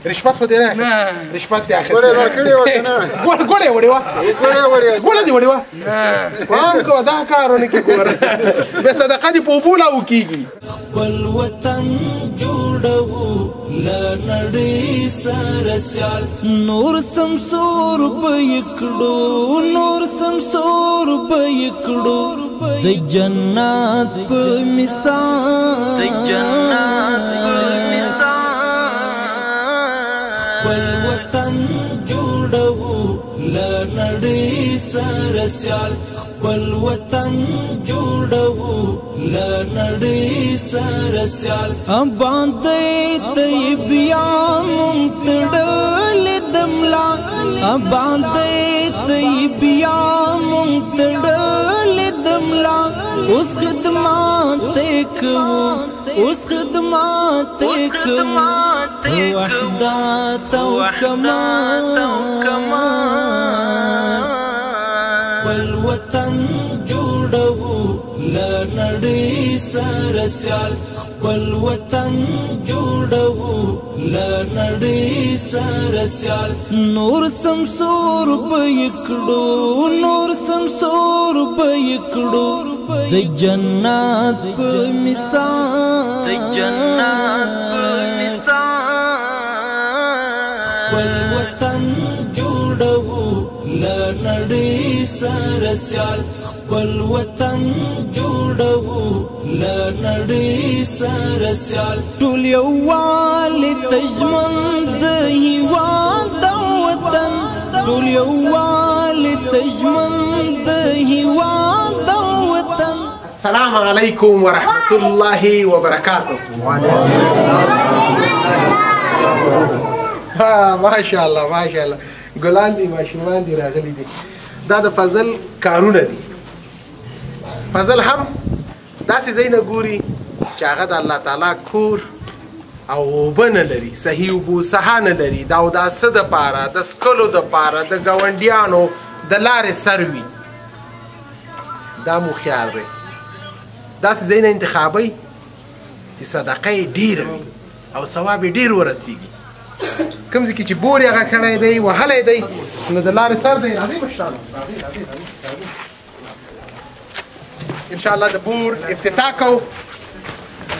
رشوت خو دې نه، رشوت دې اخیستی. ګوړه ورکړې وه که نه؟ ګوړه یې وړې وه؟ ګوړه دې وړې وه؟ پام کوه دا کارونه کې ګوره، بیا صدقه دې په اوبو لاهو کېږي. خپل وطن جوړو له نړۍ سره سیال، نور سمسور به یې کړو، نور سمسور به یې کړو، د جنت په مثال، د جنت په مثال. خپل وطن جوړو له نړۍ سره سیال، خپل وطن جوړو له نړۍ سره سیال. باندې ته بیا مونږ تړلې د ملا، باندې ته بیا مونږ تړلې د ملا. اوس خدمات کوو، اوس خدمات کوو، وحدت او کمال. خپل وطن جوړو له نړۍ سره سیال، خپل وطن جوړو له نړۍ سره سیال. نور سمسور به یې کړو، نور سمسور به یې کړو، د جنت په مثال، د جنت په مثال. خپل وطن جوړو له نړۍ سره سیال، خپل وطن جوړو له نړۍ سره سیال. ټول یووالي ته ژمن د هیواد او وطن، ټول یووالي ته ژمن د هیواد او وطن. السلام علیکم ورحمت الله وبرکاته. ماشاءالله ماشاءالله، ګلان دي، ماشومان دي راغلي دي. دا د فضل کارونه دي. فضل هم داسې ځای نه ګوري چې هغه د الله تعالی کور او اوبه نه لري، صحیح اوبو سها نه لري، د اوداسه دپاره، د څکلو دپاره، د ګاونډیانو د لارې سر وي. دا مو خیال دی. داسې ځای نه انتخابوي چې صدقه یې ډېره وي او ثواب یې ډېر ورسېږي. کوم ځای کې چې بور یې هغه کړی دی، وهلی دی، نو د لارې سر دی. راځئ مشرانو، راځئ راځئ راځئ. انشاءالله د بور افتتاح کوو.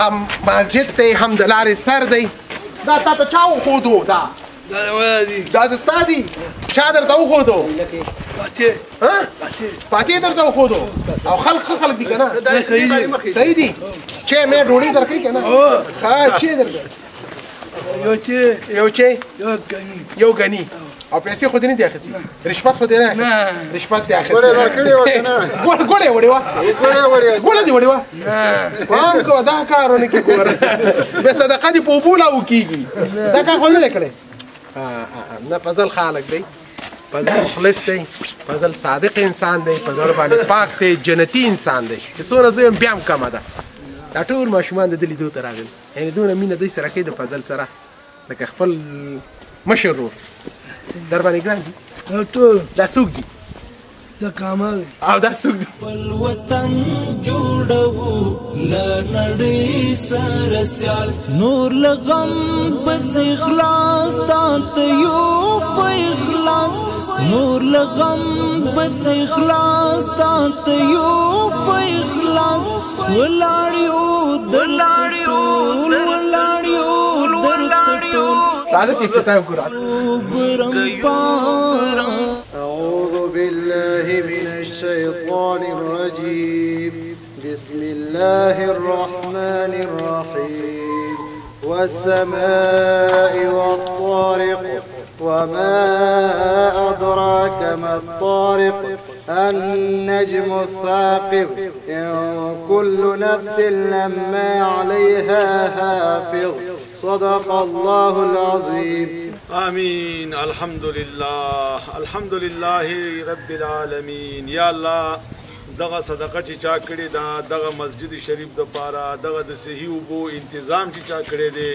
هم مسجد دی، هم د لارې سر دی. دا تا ته چا وښودو؟ دا دا د ستا دی. چا درته وښودو؟ فاتح درته وښودو. او خلک ښه خلک دي که نه؟ صحیح دي. چای مې ډوډۍ درکوي که نه؟ ښه چای درکوي. یو چای، یو غني. او پیسې خو دې نه دي اخیستې؟ رشوت خو دې نه؟ رشوت دې اخیستی. ګوړه ورکړې وه که نه؟ ګوړه یې وړې وه؟ ګوړه دې وړې وه؟ پام کوه دا کارونه کې ګوره، بیا صدقه دې په اوبو لاهو کېږي. دا کار خو نه دی کړی. نه، فضل خلک دی، فضل مخلص دی، فضل صادق انسان دی، په زړه باندې پاک دی، جنتي انسان دی. چې څومره زه یم بیا هم کمه ده. دا ټول ماشومان د ده لیدو ته راغلي، یعنې دومره مینه دوی سره کوي د فضل سره، لکه خپل مشر ورور. در باندې ګران دي؟ دا څوک دي؟ دا کامل. او دا څوک دي؟ خپل وطن جوړو له نړۍ سره سیال، نور له غم بس اخلاص تا ته یو په اخلاص، نور له غم بس اخلاص تا ته یو په اخلاص. ولاړ یو درته ټول، ولاړ یو درته ټول. راځه چې افتتاح وکړو. أعوذ بالله من الشيطان الرجيم. بسم الله الرحمن الرحيم. والسماء والطارق وما أدراك ما الطارق، النجم الثاقب، إن كل نفس لما عليها حافظ. صدق الله العظيم. آمین. الحمدلله، الحمدلله رب العالمین. یا الله، دغه صدقه چې چا کړې ده، دغه مسجد شریف دپاره، دغه د صحیح اوبو انتظام چې چا کړی دی،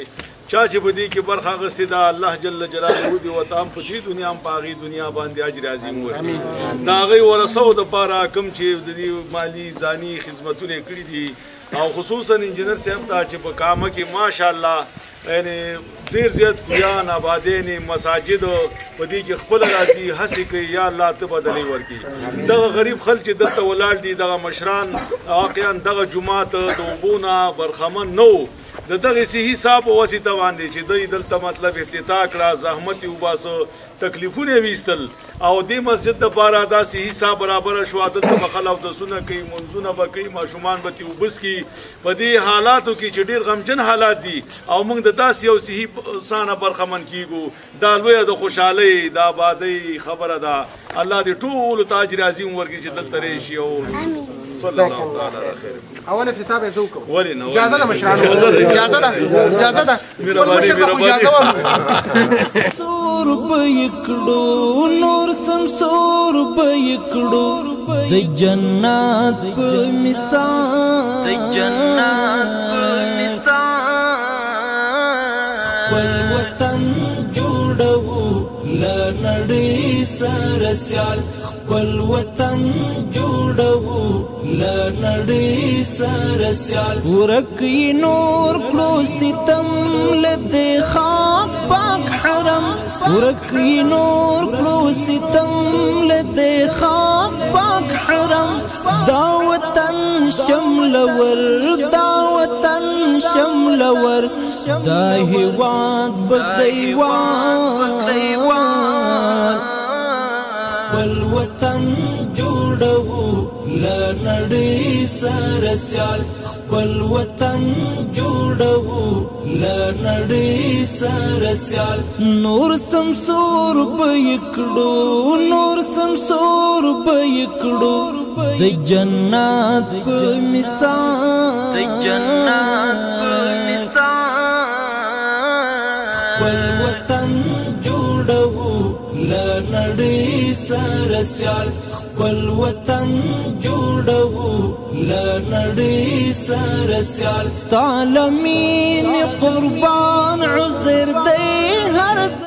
چا چې په دې کې برخه اخیستې ده، الله جل جلاله دې ورته هم په دې دنیا هم په هغې دنیا باندې اجر عظیم ورکړي. د هغې ورثو دپاره کوم چې د دې مالي ځاني خدمتونه یې کړي دي، او خصوصا انجینر صاحب ته چې په کامه کې ماشاءالله یعنی ډېر زیات کویان آبادې مساجد په دې کې خپل راځي هڅې کوي. یا الله ته بدلې ورکړي. دغه غریب خلک چې دلته ولاړ دي، دغه مشران واقعا دغه جومات د اوبو نه برخمن نه وو، د دغې صحي صاحب په واسطه باندې چې دوی دلته مطلب افتتاح کړه، زحمت یې وباسه، تکلیفونه یې ویستل او دې مسجد دپاره دا صحي صاحب برابره شوه. دلته به خلک اودسونه کوي، مونځونه به کوي، ماشومان به ترې اوبه څښي. په دې حالاتو کې چې ډېر غمجن حالات دي او موږ د داسې یو صحي سانه برخمن کیږو، دا لویه د خوشحالۍ د آبادۍ خبره ده. الله دې ټولو ته اجر عظیم ورکړي چې دلته راشي او صلی الله تعالی علی خیر. اول افتتاح به زه وکړم. ولې نه؟ اجازه ده مشرانو، اجازه ده، اجازه ده. مهرباني مهرباني. سور به یې کړو نور سمسور به یې کړو د جنت په مثال، د جنت په مثال خپل وطن جوړو له نړۍ سره سیال، خپل وطن جوړو له نړۍ سره سیال. ورک یې نور کړو ستم له دې خاک پاک حرم، ورک یې نور کړو ستم له دې خاک پاک حرم. دا وطن شملور، دا وطن شملور، دا هیواد بګړیوال. خپل وطن جوړو له نړۍ سره سیال، خپل وطن جوړو له نړۍ سره سیال. نور سمسور به یې کړو، نور سمسور به یې کړو د جنت په مثال، د جنت په مثال خپل وطن جوړو له نړۍ سره سیال، خپل وطن جوړو له نړۍ سره سیال. ستا له مینې قربان عذر دی